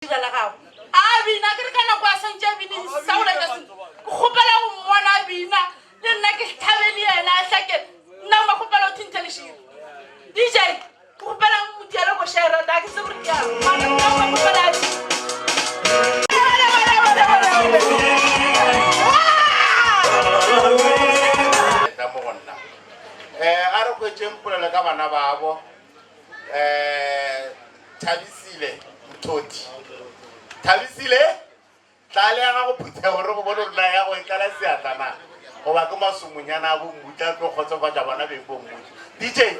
Dira la gago. A bina, ke re ka nako a santše a bine saola ka se. Ke kgopela go mmona a bina, le nna ke thabe le yena a hlake. Nna ma kgopela o thinthe lešira. DJ, ke kgopela o diele koša e rata, a ke tsebe gore ke yang. Mara nna ma kgopela a bine. Tla mo go nna. Eh, a re hwetšeng polelo ka bana babo. Eh, Thabisile Mthoti. Thabisile, tlale ya gago phuthego re go bone gore na ya go e tlala seatla na goba ke masomonyana a bommutla a tlo kgotsofatša bona beng bommutla. DJ.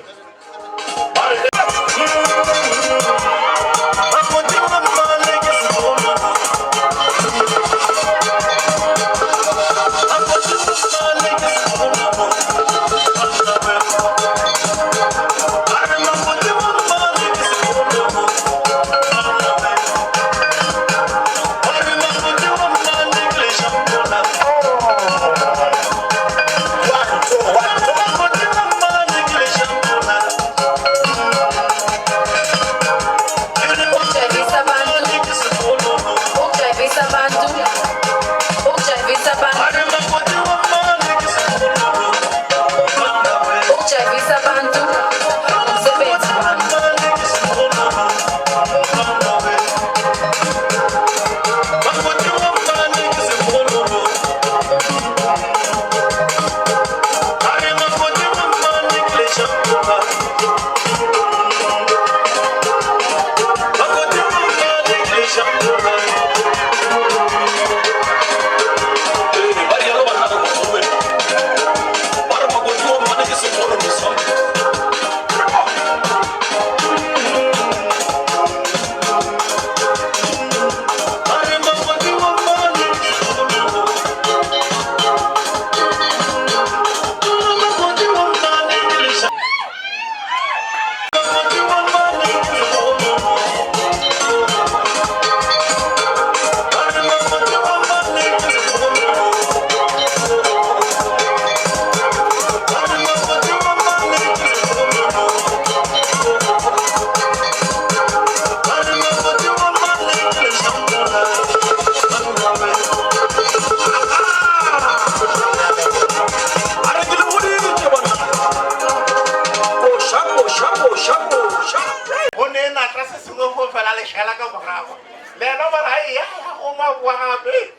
Go ne natla se sengwe fo fela le šala ka morago. Le yena ba re, Ai, ya, ya, go ma boa gape.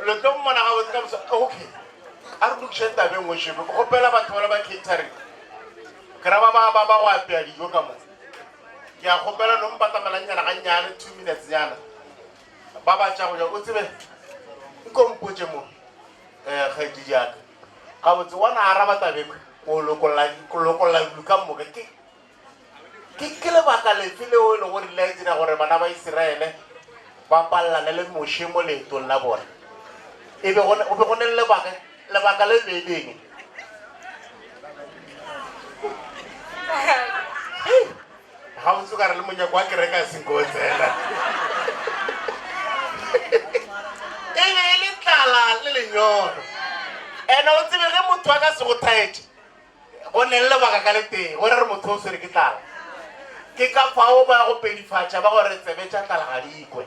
Le tlo mmona gabotse ka moso. Okay. A re lokišeng taba e nngwe šebe. Ke kgopela batho bala ba catering. Ke ra ba ba ba ba go apea dijo ka mo. Ke a kgopela no mpatamelang nyana gannyane, 2 minutes nyana. Ba ba tša go ja. O tsebe, nko mpotše mo, eh, kgaetšedi ya ka. Gabotse, wa na araba tabekwe, ko lokolla, ko lokolla dilo ka moka. Ke, ke, ke lebaka lefe leo e lego gore le dira gore bana ba Isiraele ba palelane le Moshe mo leetong la bona? E be go, go be go ne le lebaka, lebaka le be e le eng? Gabotse o ka re le monyako wa kereke a senko o tsena. E be e le tlala le lenyoro. Ene o tsebe ge motho a ka se go thaetše, go ne le lebaka ka le tee, gore re motho o swere ke tlala. Ke ka fao ba go pedifatša ba gore tsebe tša tlala ga di kwe.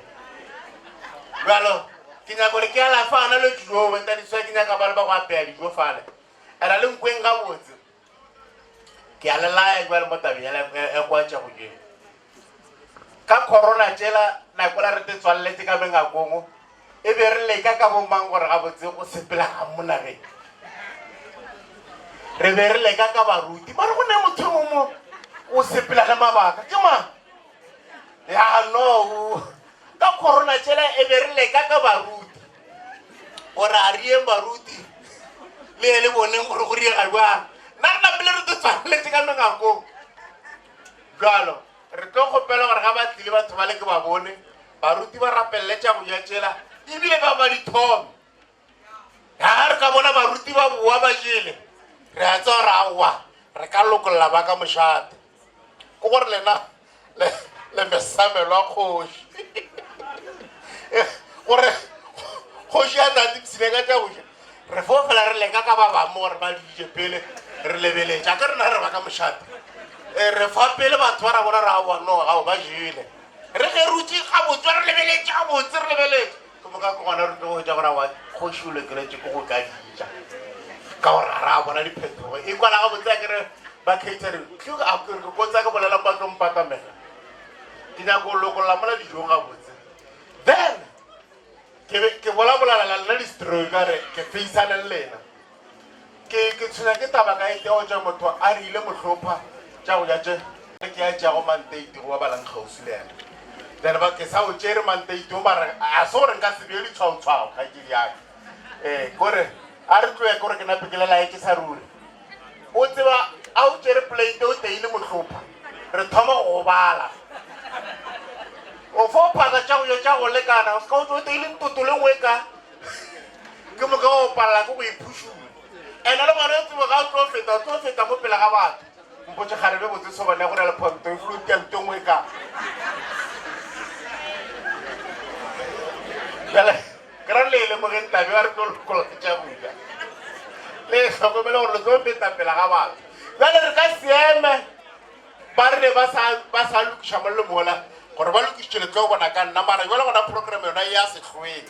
Bjalo, ke nyaka gore ke alafe ana le dijo, bentadiswa ke nyaka ba le ba go apeya dijo fale. Ena le nkweng gabotse. Ke a le laya bjale mo tabeng ya kwa tša go jeng. Ka corona tšela nako la re te tswalletše ka mengakong, e be re leka ka bomang gore gabotse go sepela gang mo nageng. Re be re leka ka baruti, mara go ne motho yo mo o sepela le mabaka. Ke mang? Ya no, ka corona tšela e be re leka ka baruti. Gore a re yeng baruti le ye le boneng gore go riega jwang. Nna re napile re tlo tswaleletse ka mengakong. Jalo re tlo kgopela gore ga ba tlile batho ba le ke ba bone baruti ba rapelele tša go ja tšela ebile ba ba di thome. Ga re ka bona baruti ba boa ba jele re a tseba gore aowa re ka lokolla ba ka mošate. Ke gore lena le le mesamelwa kgoši gore kgoši ya tate psile ka tša go ja re fo fela re leka ka ba bangwe gore ba dije pele re lebeletša ke rena re ba ka mošate e, re fa pele batho ba ra bona ra boa no gao ba jele. Re ge rutše gabotse re lebeletše gabotse re lebeletše. Ke moka ke gona re tlo hwetša gore aowa kgoši o lekeletše ke go ka dija. Ka gore ga ra bona diphetogo. E kwala gabotse a kere ba catering. A ke re ko tsa ke bolela ba tlo mpatamela. Ke nyaka go lokolla mola dijong gabotse. Then ke be ke bolabolala la lena di-stroke ka re ke faceane le lena. Ke ke tshwenya ke taba ka e teo tša motho a re ile mohlopha tša go ja tše le ke ya tšeago manteiti go ba balang kgauswi le yena. Then ba ke sa o tšere manteiti o mara a se gore nka se bee ditshwaotshwao kgaetšedi ya ka. Ee kore a re tloye kore ke nape ke le laetše sa ruri. O tseba a o tšere plate o teile mohlopha re thoma go gobala. O fo phaka tša go ja tša go lekana o se ka o tšwa o teile ntoto le nngwe ka. Ke moka o palela ke go iphušula. Ene le gona o tsebe ga o tlo feta, o tlo feta mo pele ga batho. Mpotše kgarebe botse sobane ya gore lephonto e flo tia nto nngwe ka. Bjale ke ra le lemogeng tabe ba re tlo lokolla tša buka. Le hlokomele gore le tlo feta pele ga batho. Bjale re ka seeme ba rile ba sa ba sa lokiša mo le mola gore ba lokišitše le tlo bona ka nna mara jale gona program yona ya sehloeng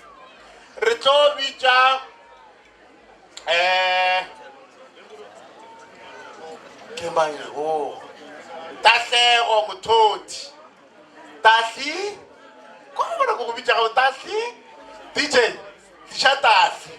re tlo bitša um ke mang o tahlego mothothi tahli ko bona ko go bitša gago tahli dj tliša tahli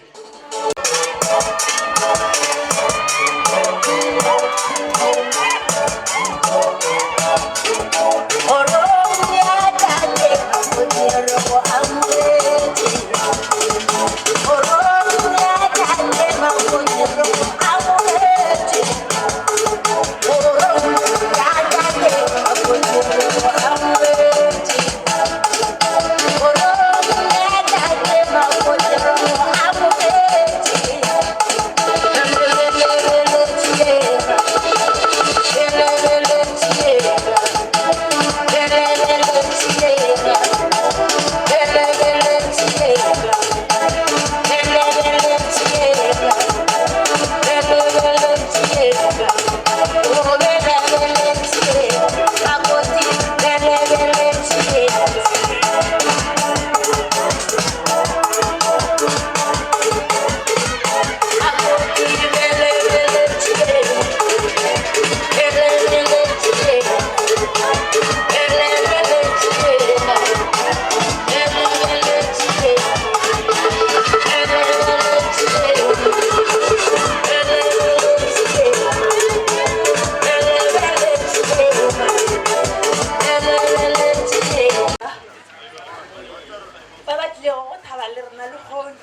Ba ba tlilego go thaba le rena lehono.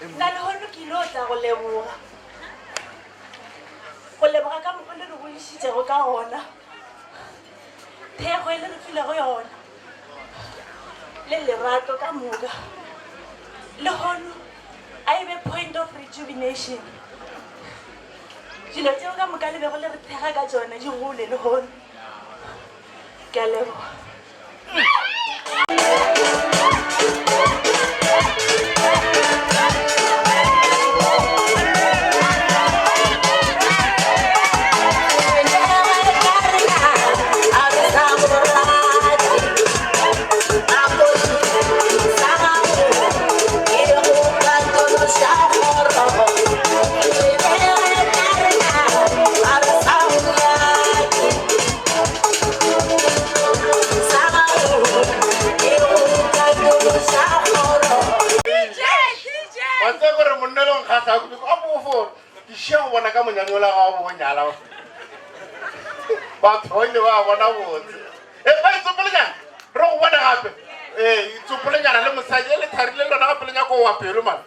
Nna lehono ke ile tla go leboga. Go leboga ka mokgwa le re godišitšego ka gona. Thekgo e le re filego yona. Le lerato ka moka. Lehono a e be point of rejuvenation. Dilo tšeo ka moka le bego le re thekga ka tšona di gole lehono. Ke a leboga. Wa tseba gore monna le nkgahla kudu a bofo ke šia go bona ka monyane ola ga wa bonyala batho ba ile ba bona botse e ba itsopolenyana re go bona gape ee itsopolenyana le mosadi e le tharile le lona gape le nyako wa pelo mane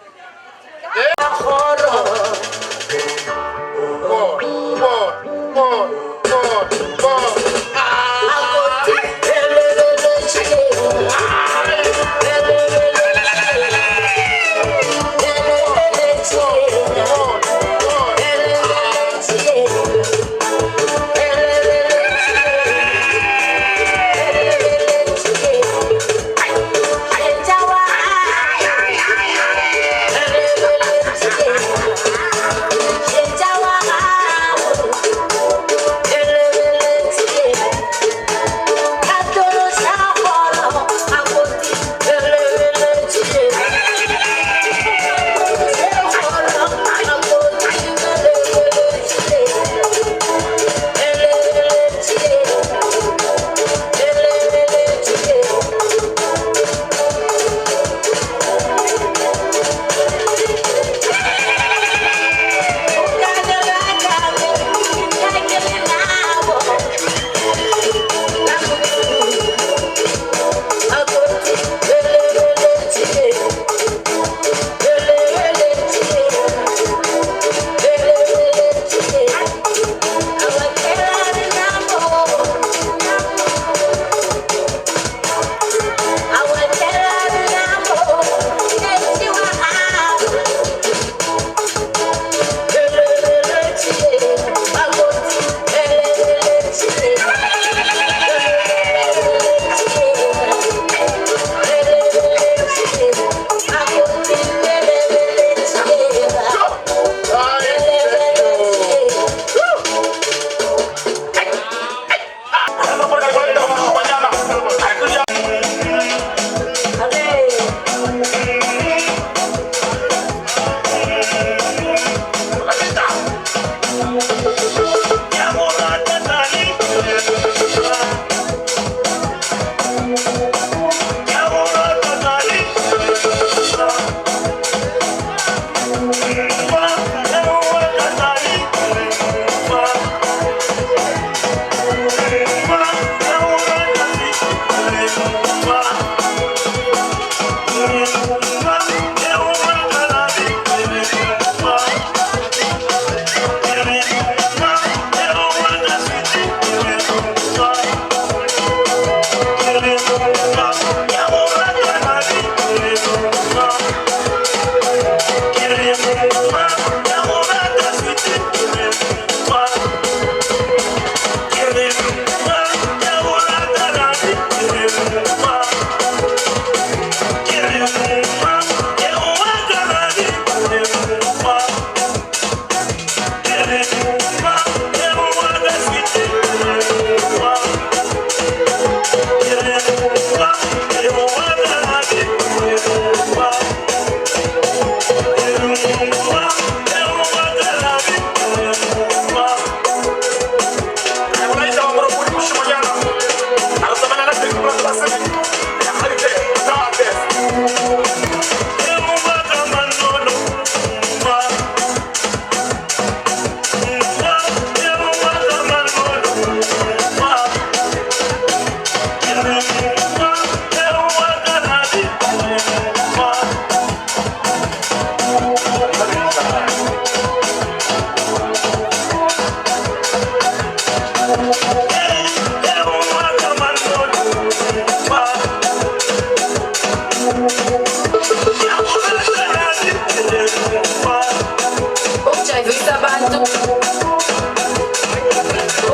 Ukujayivisa abantu.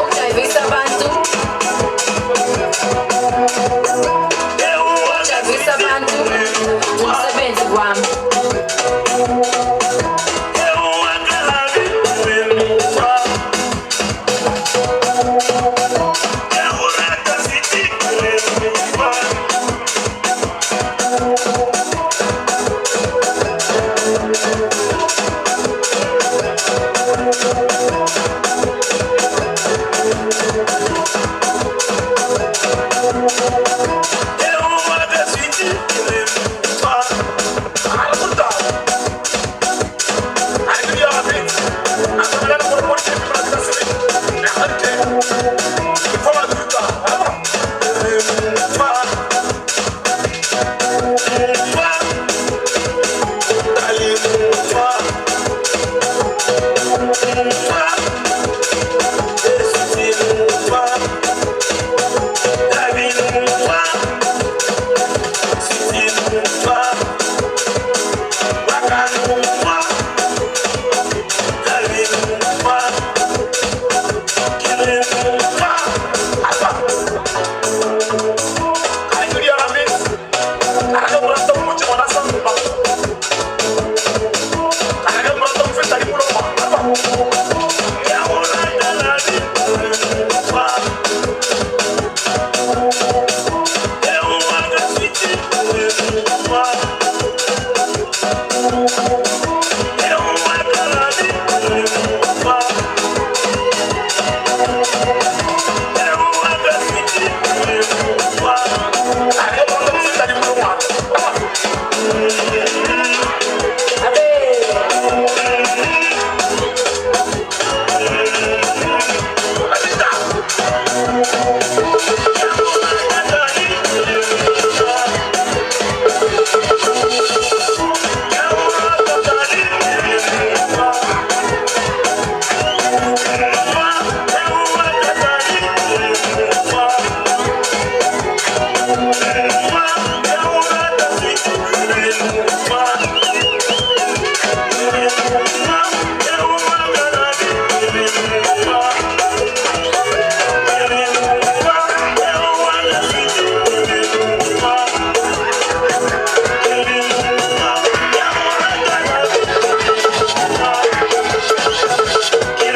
Ukujayivisa abantu. Ukujayivisa abantu. Umsebenzi wami.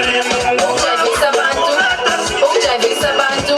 Ukujayivisa abantu. Ukujayivisa abantu.